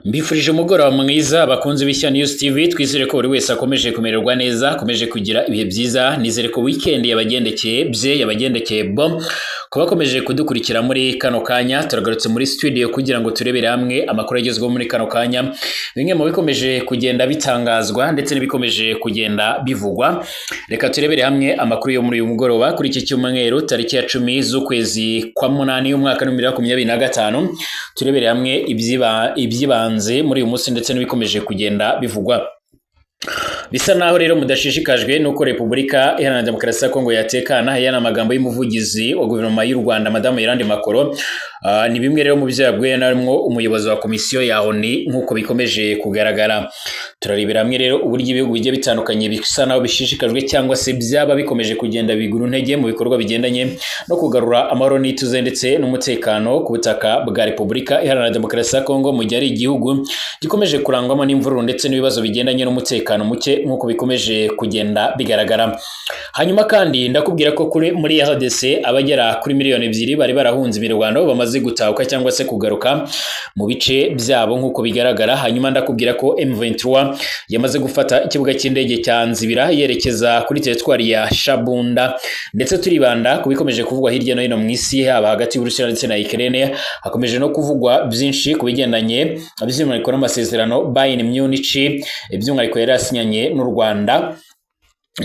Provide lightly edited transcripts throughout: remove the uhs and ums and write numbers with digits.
Mbifurije umugoroba mwiza abakunzi b'Ishya News TV, twizere ko buri wese akomeje kumererwa neza, akomeje kugira ibihe byiza. Nizere ko weekend yabagendekeye bye, yabagendekeye bo. Kuba bakomeje kudukurikira muri kano kanya, turagarutse muri studio kugira ngo turebere hamwe amakuru agezweho muri kano kanya, bimwe mu bikomeje kugenda bitangazwa ndetse n'ibikomeje kugenda bivugwa. Reka turebere hamwe amakuru yo muri uyu mugoroba kuri iki cyumweru tariki ya 10 z'ukwezi kwa munani umwaka 2025. Turebere hamwe ibyibanze muri uyu munsi ndetse n'ibikomeje kugenda bivugwa. Bisa naho rero mudashishikajwe nuko Repubulika Iharanira Demokarasi ya Kongo yatekana. Aya ni amagambo y'umuvugizi wa guverinoma y'u Rwanda, Madamu Yolande Makolo. Ni bimwe rero mu byo yabwiye narimwo umuyobozi wa komisiyo ya ONU nk'uko bikomeje kugaragara. Turarebera hamwe rero uburyo ibihugu bigiye bitandukanye bisa naho bishishikajwe cyangwa se byaba bikomeje kugenda bigura intege mu bikorwa bigendanye no kugarura amahoro n'ituze ndetse n'umutekano ku butaka bwa Repubulika Iharanira Demokarasi ya Kongo, mu gihe ari igihugu gikomeje kurangwamo n'imvururu ndetse n'ibibazo bigendanye n'umutekano muke nk'uko bikomeje kugenda bigaragara. Hanyuma kandi ndakubwira ko kuri muri RDC abagera kuri 2 miliyoni bari barahunze imirwano bamaze gutahuka cyangwa se kugaruka mu bice byabo nk'uko bigaragara. Hanyuma ndakubwira ko M23 yamaze gufata ikibuga cy'indege cya Nzibira yerekeza kuri teritwari ya Shabunda, ndetse turibanda ku bikomeje kuvugwa hirya no hino mu isi, haba hagati y'Uburusiya ndetse na Ukraine. Hakomeje no kuvugwa byinshi ku bigendanye by'umwihariko n'amasezerano Bayern Munich by'umwihariko yari yasinyanye n'u Rwanda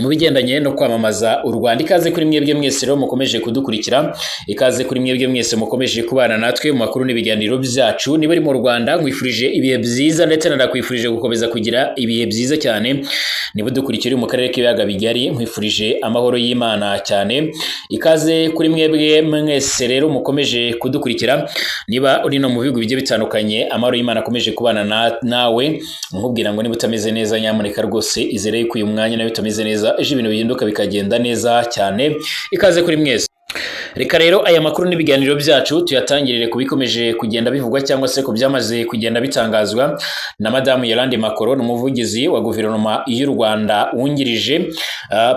mu bigendanye no kwamamaza u Rwanda. Ikaze kuri mwebwe mwese rero mukomeje kudukurikira, ikaze kuri mwebwe mwese mukomeje kubana natwe mu makuru n'ibiganiro byacu. Niba uri mu Rwanda, nkwifurije ibihe byiza ndetse nanakwifurije gukomeza kugira ibihe byiza cyane. Niba udukurikira uri mu karere k'ibiyaga bigari, nkwifurije amahoro y'Imana cyane. Ikaze kuri mwebwe mwese rero mukomeje kudukurikira. Niba uri no mu bihugu bigiye bitandukanye, amahoro y'Imana akomeje kubana nawe. Nkubwira ngo niba utameze neza, nyamuneka rwose izere yuko uyu mwanya nawe utameze neza, ejo ibintu bihinduka bikagenda neza cyane. Ikaze kuri mwese. Reka rero aya makuru n'ibiganiro byacu tuyatangirire ku bikomeje kugenda bivugwa cyangwa se ku byamaze kugenda bitangazwa na Madamu Yolande Makolo, ni umuvugizi wa guverinoma y'u Rwanda wungirije,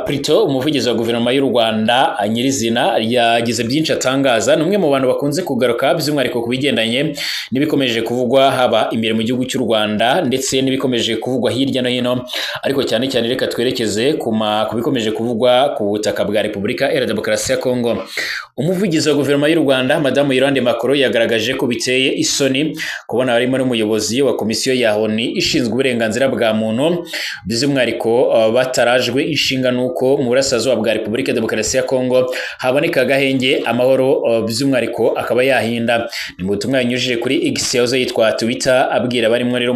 plutôt umuvugizi wa guverinoma y'u Rwanda nyirizina. Yagize byinshi atangaza. Ni umwe mu bantu bakunze kugaruka by'umwihariko ku bigendanye n'ibikomeje kuvugwa haba imbere mu gihugu cy'u Rwanda ndetse n'ibikomeje kuvugwa hirya no hino, ariko cyane cyane reka twerekeze ku bikomeje kuvugwa ku butaka bwa Repubulika Iharanira Demokarasi ya Kongo. Umuvugizi wa guverinoma y'u Rwanda, Madamu Yolande Makolo, yagaragaje ko biteye isoni kubona harimo n'umuyobozi wa komisiyo ya ONU ishinzwe uburenganzira bwa muntu, by'umwihariko batarajwe inshinga nuko mu burasirazuba bwa Repubulika ya Demokarasi ya Kongo haboneka agahenge, amahoro by'umwihariko akaba yahinda. Ni mu butumwa yanyujije kuri X yahoze yitwa Twitter, abwira barimo rero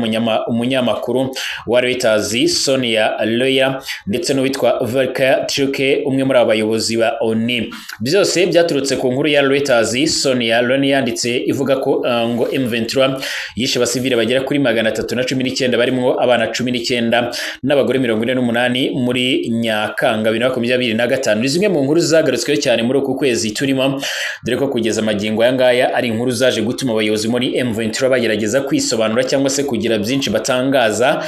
umunyamakuru wa Reuters Sonia Loya ndetse n'uwitwa Volker Turk, umwe muri aba bayobozi ba ONU. Byose byaturutse ku nkuru ya Reuters Sonia Loya yanditse ivuga ko ngo M23 yishe abasivile bagera kuri 319, barimo abana 19 n'abagore 48 muri Nyakanga 2025. Ni zimwe mu nkuru zagarutsweho cyane muri uku kwezi turimo, dore ko kugeza amagingo aya ngaya ari inkuru zaje gutuma abayobozi muri M23 bagerageza kwisobanura cyangwa se kugira byinshi batangaza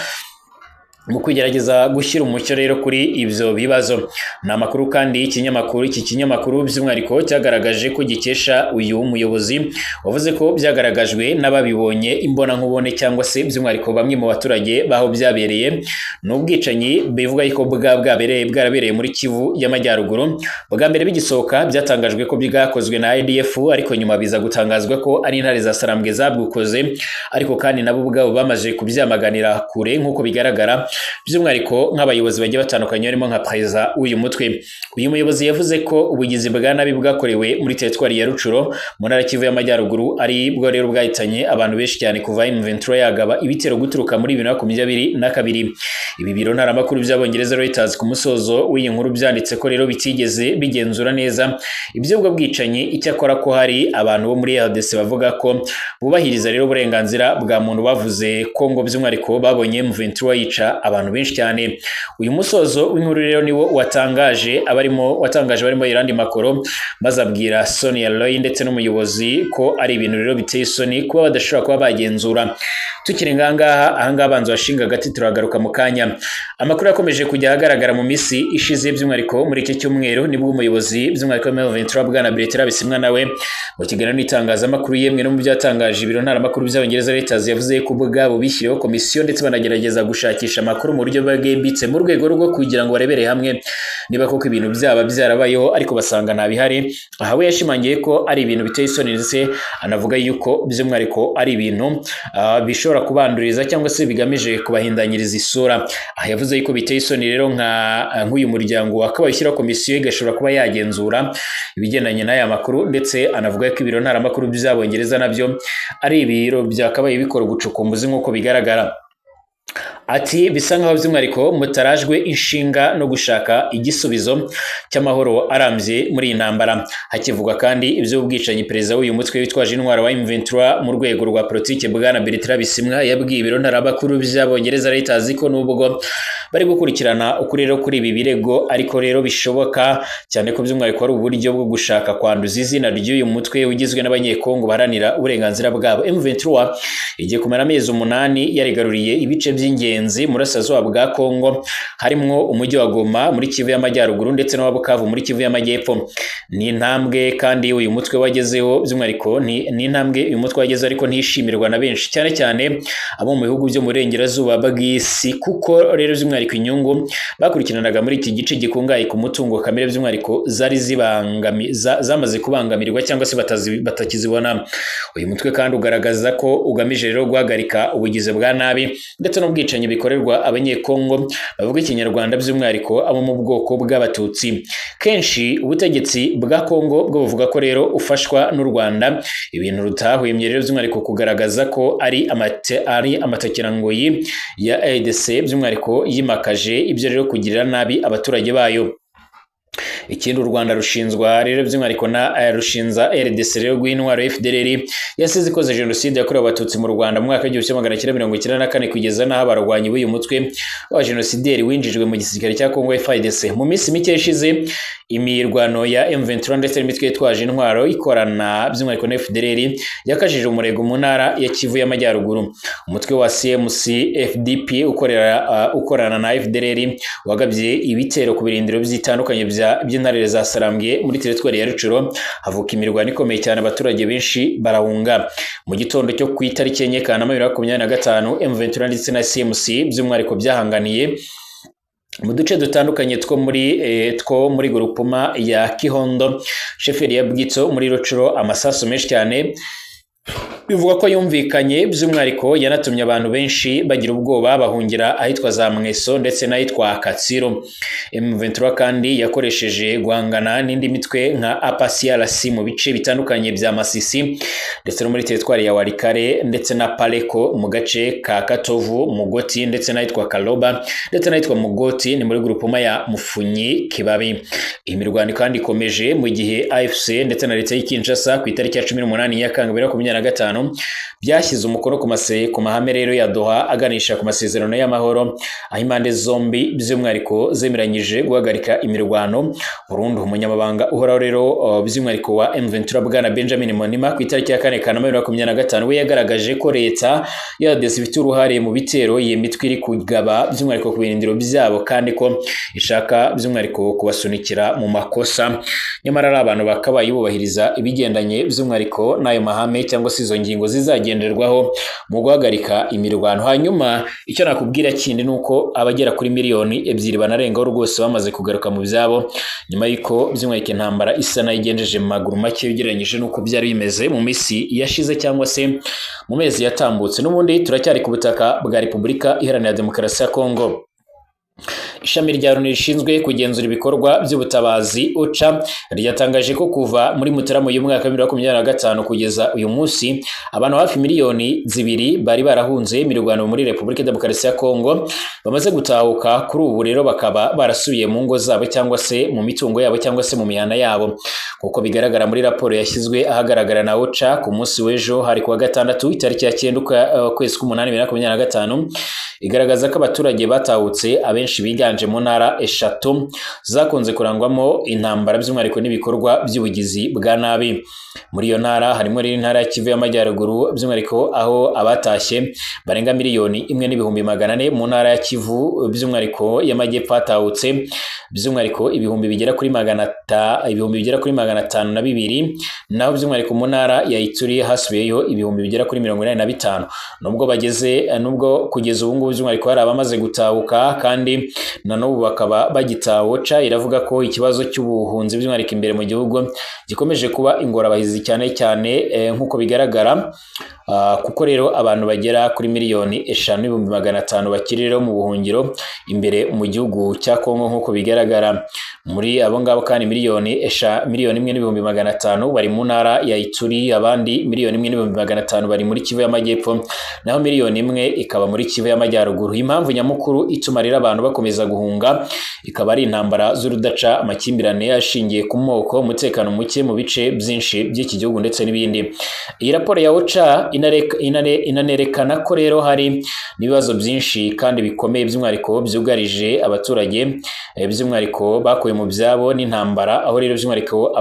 mu kugerageza gushyira umucyo rero kuri ibyo bibazo. Ni amakuru kandi iki kinyamakuru by'umwihariko cyagaragaje ko gikesha uyu muyobozi, wavuze ko byagaragajwe n'ababibonye imbonankubone cyangwa se by'umwihariko bamwe mu baturage baho byabereye. Ni ubwicanyi bivuga ko bwa bwabereye bwarabereye muri Kivu y'Amajyaruguru. Bwa mbere bigisohoka byatangajwe ko bwakozwe na ADF, ariko nyuma biza gutangazwa ko ari intare za Sarambwe zabwukoze, ariko kandi nabo ubwabo bamaze kubyamaganira kure nk'uko bigaragara, by'umwihariko nk'abayobozi bagiye batandukanye barimo nka perezida w'uyu mutwe. Uyu muyobozi yavuze ko ubugizi bwa nabi bwakorewe muri teritwari ya Rutshuru mu ntara Kivu y'Amajyaruguru ari bwo rero bwahitanye abantu benshi cyane kuva M23 yagaba ibitero guturuka muri 2022. Ibi biro ntaramakuru by'Abongereza Reuters ku musozo w'iyi nkuru byanditse ko rero bitigeze bigenzura neza iby'ubwo bwicanyi, icyakora ko hari abantu bo muri RDC bavuga ko bubahiriza rero uburenganzira bwa muntu bavuze ko ngo by'umwihariko babonye M23 yica abantu benshi cyane. Uyu musozo w'inkuru rero niwo watangaje abarimo Yolande Makolo, maze abwira Sonia Roy ndetse n'umuyobozi ko ari ibintu rero biteye isoni kuba badashobora kuba bagenzura. Tukiri ngangaha ahangaha banza washinga agati, turagaruka mu kanya. Amakuru yakomeje kujya ahagaragara mu minsi ishize, by'umwihariko muri iki cyumweru, nibwo umuyobozi by'umwihariko M23 bwana Bertrand Bisimwa nawe mu kiganiro n'itangazamakuru, yemwe no mu byatangaje ibiro ntaramakuru by'Abongereza Reuters, yavuze ko ubwabo bishyiriyeho komisiyo ndetse banagerageza gushakisha amakuru mu buryo bwimbitse mu rwego rwo kugira ngo barebere hamwe niba koko ibintu byaba byarabayeho, ariko basanga nta bihari. Aha we yashimangiye ko ari ibintu biteye isoni, ndetse anavuga yuko by'umwihariko ari ibintu bishobora kubanduriza cyangwa se bigamije kubahindanyiriza isura. Aha yavuze yuko biteye isoni rero nk'uyu muryango wakabaye ushyiraho komisiyo igashobora kuba yagenzura ibigendanye n'aya makuru, ndetse anavuga ko ibiro ntaramakuru by'Abongereza nabyo ari ibiro byakabaye bikora ubucukumbuzi nk'uko bigaragara. Ati bisa nkaho by'umwihariko mutarajwe inshinga no gushaka igisubizo cy'amahoro arambye muri iyi ntambara. Hakivugwa kandi iby'ubwicanyi, perezida w'uyu mutwe witwaje intwaro wa M23 mu rwego rwa politike bwana Bertrand Bisimwa yabwiye ibiro ntaramakuru by'Abongereza Reuters ko nubwo bari gukurikirana ukuri rero kuri ibi birego, ariko rero bishoboka cyane ko by'umwihariko ari uburyo bwo gushaka kwanduza izina ry'uyu mutwe ugizwe n'Abanyekongo baharanira uburenganzira bwabo. M23 igiye kumara amezi 8 yarigaruriye ibice by'ingenzi mu burasirazuba bwa Kongo, harimwo umujyi wa Goma muri Kivu y'Amajyaruguru ndetse n'uwa Bukavu muri Kivu y'Amajyepfo. Ni intambwe kandi uyu mutwe wagezeho by'umwihariko, ni intambwe uyu mutwe wagezeho ariko ntishimirwa na benshi, cyane cyane abo mu bihugu byo mu burengerazuba bw'isi, kuko rero by'umwihariko inyungu bakurikiranaga muri iki gice gikungahaye ku mutungo kamere by'umwihariko zari zamaze kubangamirwa cyangwa se batakizibona. Uyu mutwe kandi ugaragaza ko ugamije rero guhagarika ubugizi bwa nabi ndetse n'ubwicanyi bikorerwa Abanyekongo bavuga Ikinyarwanda, by'umwihariko abo mu bwoko bw'Abatutsi. Kenshi ubutegetsi bwa Kongo bwo buvuga ko rero ufashwa n'u Rwanda, ibintu rutahwemye rero by'umwihariko kugaragaza ko ari amatakirangoyi ya RDC by'umwihariko yimakaje ibyo rero kugirira nabi abaturage bayo. Ikindi u Rwanda rushinzwa rero by'umwihariko na rushinza RDC rero guha intwaro FDLR yasize ikoze jenoside yakorewe Abatutsi mu Rwanda mu mwaka w'1994, kugeza n'aho abarwanyi b'uyu mutwe wa jenosideri winjijwe mu gisirikare cya Kongo FARDC. Mu minsi mike ishize imirwano ya M23 ndetse n'imitwe yitwaje intwaro ikorana by'umwihariko na FDLR yakajije umurego mu ntara ya Kivu y'Amajyaruguru. Umutwe wa CMC FDP ukorana na FDLR wagabye ibitero ku birindiro byitandukanye by'intare za Sarambwe muri teritwari ya Rucuro, havuka imirwano ikomeye cyane, abaturage benshi barahunga. Mu gitondo cyo ku itariki 4 Kanama 2025, M23 ndetse na CMC by'umwihariko byahanganiye mu duce dutandukanye two muri grupuma ya Kihondo, sheferi ya Bwitso muri Rucuro, amasasu menshi cyane bivugwa ko yumvikanye by'umwihariko yanatumye abantu benshi bagira ubwoba bahungira ahitwa za Mweso ndetse n'ahitwa Katsiro. M23 kandi yakoresheje guhangana n'indi mitwe nka APCRC mu bice bitandukanye bya Masisi ndetse no muri teritwari ya Walikare ndetse na Paleko mu gace ka Katovu, Mugoti ndetse n'ahitwa Kaloba ndetse n'ahitwa Mugoti ni muri grupoma ya Mufunyi Kibabi. Imirwano kandi ikomeje mu gihe AFC ndetse na leta y'i Kinshasa ku itariki ya 18 Nyakanga 2025 byashyize umukono ku mahame rero ya Doha aganisha ku masezerano y'amahoro, aho impande zombi by'umwihariko zemeranyije guhagarika imirwano burundu. Umunyamabanga uhoraho rero by'umwihariko wa M23 bwana Benjamin Monima ku itariki ya 4 Kanama 2025 we yagaragaje ko leta ya RDC ifite uruhare mu bitero iyi mitwe iri kugaba by'umwihariko ku birindiro byabo, kandi ko ishaka by'umwihariko kubasunikira mu makosa. Nyamara ari abantu bakabaye bubahiriza ibigendanye by'umwihariko n'ayo mahame cyangwa se izo ngingo zizagenderwaho mu guhagarika imirwano. Hanyuma icyo nakubwira kindi nuko abagera kuri miliyoni 2 banarengaho rwose bamaze kugaruka mu byabo nyuma y'uko by'umwihariko intambara isa nayigenjeje mu maguru make ugereranyije n'uko byari bimeze mu minsi yashize cyangwa se mu mezi yatambutse. N'ubundi turacyari ku butaka bwa Repubulika Iharanira Demokarasi ya Kongo. Ishami rya Loni rishinzwe kugenzura ibikorwa by'ubutabazi OCHA ryatangaje ko kuva muri Mutarama y'umwaka wa 2025 kugeza uyu munsi abantu hafi miliyoni 2 bari barahunze imirwano muri Repubulika Demokarasi ya Kongo bamaze gutahuka. Kuri ubu rero bakaba barasubiye mu ngo zabo cyangwa se mu mitungo yabo cyangwa se mu mihana yabo, kuko bigaragara muri raporo yashyizwe ahagaragara na OCHA ku munsi w'ejo hari kuwa gatandatu itariki ya 9 ukwezi k'umunani 2025, igaragaza ko abaturage batahutse abenshi biganjemo biganje mu ntara 3 zakunze kurangwamo intambara by'umwihariko n'ibikorwa by'ubugizi bwa nabi. Muri iyo ntara harimo rero intara ya Kivu y'Amajyaruguru by'umwihariko aho abatashye barenga 1,400,000, mu ntara ya Kivu by'umwihariko y'Amajyepfo hatahutse by'umwihariko ibihumbi bigera kuri 502, naho by'umwihariko mu ntara ya Ituri hasubiyeyo ibihumbi bigera kuri 85. Nubwo bageze nubwo kugeza ubu ngubu by'umwihariko hari abamaze gutahuka kandi na n'ubu bakaba bagitaha, iravuga ko ikibazo cy'ubuhunzi by'umwihariko imbere mu gihugu gikomeje kuba ingorabahizi cyane cyane nk'uko bigaragara, kuko rero abantu bagera kuri 5,500,000 bakiri rero mu buhungiro imbere mu gihugu cya Kongo nk'uko bigaragara. Muri abo ngabo kandi 1,500,000 bari mu ntara ya Ituri, abandi 1,500,000 bari muri Kivu y'Amajyepfo, naho 1,000,000 ikaba muri Kivu y'Amajyaruguru. Impamvu nyamukuru ituma rero abantu bakomeza guhunga ikaba ari intambara z'urudaca, amakimbirane ashingiye ku moko, umutekano muke mu bice byinshi by'iki gihugu ndetse n'ibindi. Iyi raporo ya OCHA inanerekana ko rero hari n'ibibazo byinshi kandi bikomeye by'umwihariko byugarije abaturage by'umwihariko bakuwe mu byabo n'intambara, aho rero by'umwihariko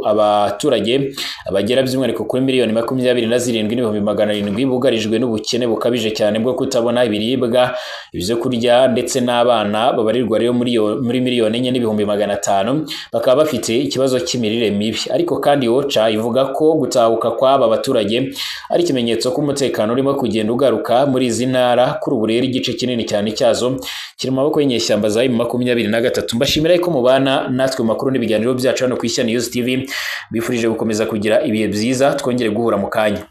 abaturage bagera by'umwihariko kuri 27,700,000 bugarijwe n'ubukene bukabije cyane bwo kutabona ibiribwa, ibyo kurya ndetse n'abana babarirwa rero muri 4,500,000 bakaba bafite ikibazo cy'imirire mibi. Ariko kandi OCHA ivuga ko gutahuka kw'aba baturage ari ikimenyetso ko umutekano urimo kugenda ugaruka muri izi ntara. Kuri ubu rero igice kinini cyane cyazo kiri mu maboko y'inyeshyamba za M23. Mbashimira ko mubana natwe mu makuru n'ibiganiro byacu hano ku Ishya News TV, bifurije gukomeza kugira ibihe byiza, twongere guhura mu kanya.